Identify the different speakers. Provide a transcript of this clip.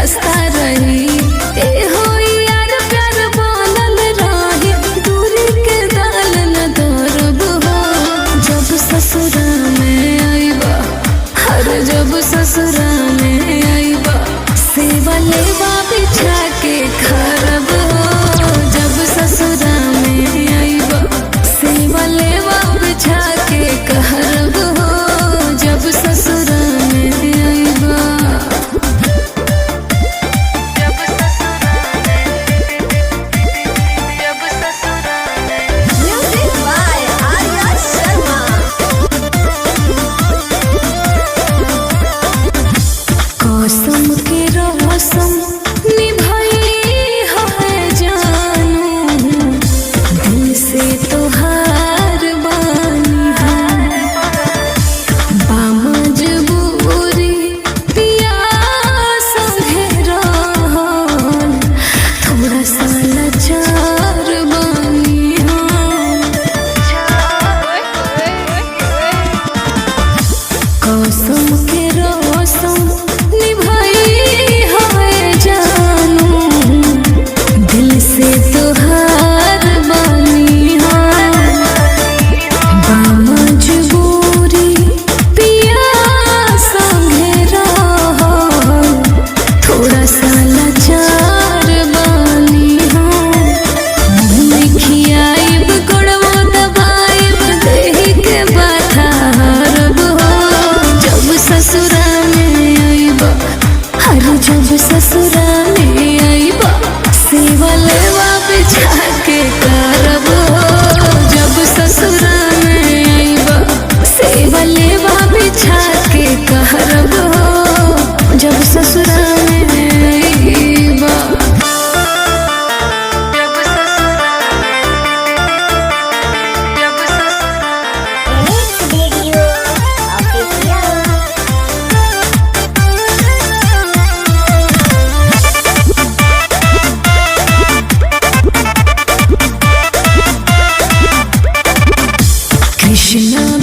Speaker 1: सस्ता रही। ए हो यार प्यार बनल रही, दूरी के दाल न दरब हो। जब ससुरा में आईबा, हर जब ससुरा में आईबा, सेवा लेवा बिछा के खरब हो। जब ससुरा में आईबा, सेवा लेवा बिछा के कहरब हो। जब ससुरा में आईबा।
Speaker 2: Music by Arya Sharma.
Speaker 1: कसम के रसम निभाई है जानू, दिल से तोहार बानी है। बामजबूरी पिया संगे रहल, थोड़ा सा लाचार बानी हम। कसम के रसम निभाई है जानू, दिल से तोहार बानी हम। बामजबूरी पिया संगे रहल, थोड़ा सा लाचार बानी हम। मुँह में खियाइब गोड़वो दबाइब, देहि के बाधा हरब हो। जब ससुरा में आइबा, हर जब ससुरा में आइबा, सेवा लेवा बिछा के करब हो। जब ससुरा में आइबा, सेवा लेवा बिछा के करब हो। जब ससुरा में आइबा।
Speaker 2: Mix Video Official.
Speaker 1: Krishna.